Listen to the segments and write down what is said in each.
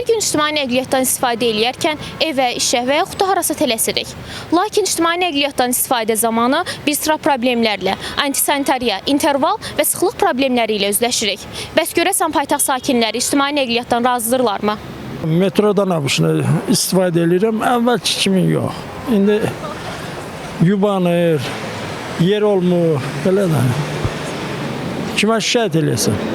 Hər gün ictimai nəqliyyatdan istifadə eləyərkən evə, işə və yaxud da harasa tələsirik. Lakin ictimai nəqliyyatdan istifadə zamanı bir sıra problemlərlə, antisanitariya, interval və sıxlıq problemləri ilə üzləşirik. Bəs görəsən paytaxt sakinləri ictimai nəqliyyatdan razıdırlarmı? Metrodan abışını istifadə edirəm. Əvvəlki kimi yox. İndi yubanır, yer olmur, belə də. Kimə şikayət eləyəsən?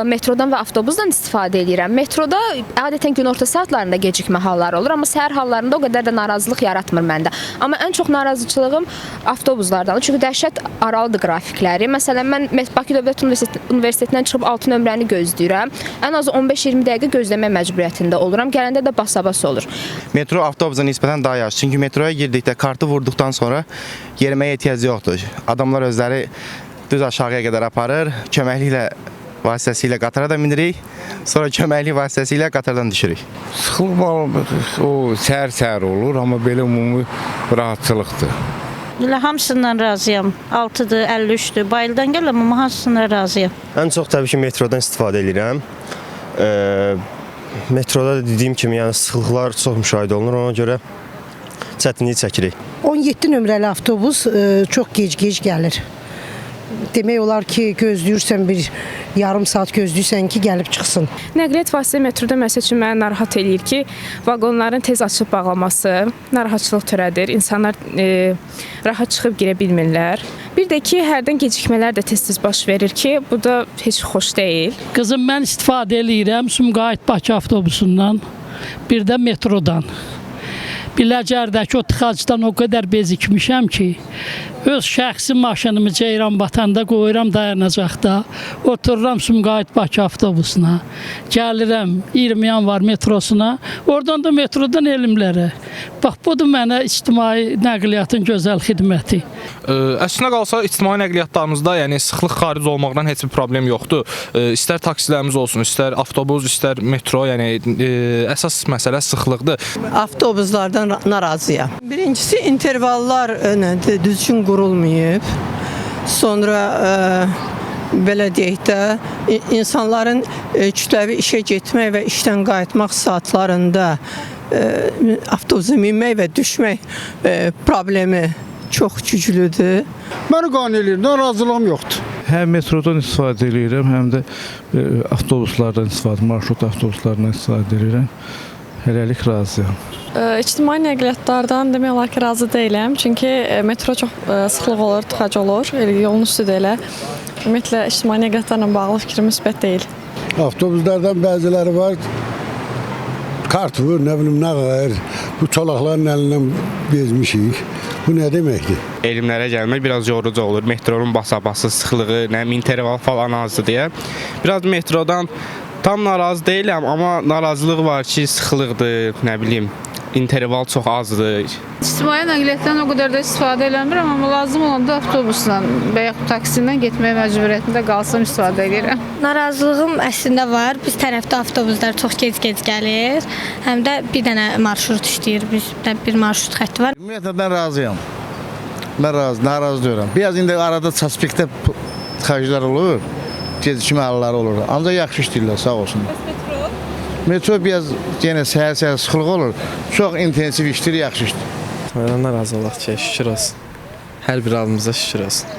Metrodan və avtobusdan istifadə edirəm. Metroda adətən günorta saatlarında gecikmə halları olur, amma səhər hallarında o qədər də narazılıq yaratmır məndə. Amma ən çox narazıçılığım avtobuslardandır. Çünki dəhşət aralıdır qrafikləri. Məsələn, mən Bakı Dövlət Universitetindən çıxıb 6 nömrəni gözləyirəm. Ən azı 15-20 dəqiqə gözləmə məcburiyyətində oluram. Gələndə də basa-bas olur. Metro avtobusa nisbətən daha yaxşı. Çünki metroya girdikdə kartı vurduqdan sonra yeriməyə ehtiyac yoxdur. Adamlar özləri düz aşağıya qədər aparır. Köməkliklə vasitəsilə qatara da minirik. Sonra köməklik vasitəsilə qatardan düşürük. Sıxlıq o səhər-səhər olur, amma belə ümumi rahatçılıqdır. Elə hamısından razıyam. 6-dır, 53-dür. Bayıldan gəlirəm, amma hamısından razıyam. Ən çox təbii ki, metrodan istifadə edirəm. Metroda da dediyim kimi, yəni sıxlıqlar çox müşahidə olunur, ona görə çətinlik çəkirik. 17 nömrəli avtobus çox gec-gec gəlir. Demək olar ki, gözləyirsən bir yarım saat gözləyirsən ki, gəlib çıxsın. Nəqliyyat vasitəsi metroda məsəl üçün məni narahat eləyir ki, vaqonların tez açıb bağlaması narahatçılıq törədir. İnsanlar rahat çıxıb girə bilmirlər. Bir də ki, hərdən gecikmələr də tez-tez baş verir ki, bu da heç xoş deyil. Qızım, mən istifadə eləyirəm Sumqayıt Bakı avtobusundan, bir də metrodan. Biləcərdəki o tıxacdan o qədər bezikmişəm ki, öz şəxsi maşınımı Ceyran Batanda qoyuram dayanacaqda, otururam Sumqayıt Bakı avtobusuna, gəlirəm 20 yanvar metrosuna, oradan da metrodan elmlərə. Bax, budur mənə ictimai nəqliyyatın gözəl xidməti. Əslinə qalsa ictimai nəqliyyatlarımızda, yəni sıxlıq xaric olmaqdan heç bir problem yoxdur. İstər taksilərimiz olsun, istər avtobus, istər metro, yəni əsas məsələ sıxlıqdır. Avtobuslardan narazıyam. Birincisi intervallar düzgün qurulmayıb. Sonra belə deyək də insanların kütləvi işə getmək və işdən qayıtmaq saatlarında avtobusa minmək və düşmək problemi çox güclüdür. Məni qane eləyir, narazılığım yoxdur. Həm metrodan istifadə eləyirəm, həm də avtobuslardan istifadə, marşrut avtobuslarından istifadə eləyirəm. Hələlik razıyam. İctimai nəqliyyatlardan demək olar ki, razı deyiləm. Çünki metro çox sıxlıq olur, tıxac olur. Elə yolun üstü də elə. Ümumiyyətlə ictimai nəqliyyatlarla bağlı fikrim müsbət deyil. Avtobuslardan bəziləri var, kart vur, nə bilim nə qədər. Bu çolaqların əlindən bezmişik. Bu nə deməkdir? Elmlərə gəlmək biraz yorucu olur. Metronun basa-bası, sıxlığı, nə bilim interval falan azdır deyə. Biraz metrodan tam narazı deyiləm, amma narazılıq var ki, sıxlıqdır, nə bilim, interval çox azdır. İctimai nəqliyyatdan o qədər də istifadə eləmirəm, amma lazım olanda avtobusla və yaxud taksi ilə getməyə məcburiyyətində qalsam istifadə edirəm. Narazılığım əslində var. Biz tərəfdə avtobuslar çox gec-gec gəlir. Həm də bir dənə marşrut işləyir. Bizdə bir marşrut xətti var. Ümumiyyətlə mən razıyam. Mən razı, narazı deyirəm. Biraz indi arada çaspikdə tıxaclar olur, gecikmə halları olur. Ancaq yaxşı işləyirlər, sağ olsunlar. Bəs metro? Metro biraz yenə səhər-səhər sıxlıq olur. Çox intensiv işləyir, yaxşı işləyir. Mənə narazı olaq ki, şükür olsun. Hər bir halımıza şükür olsun.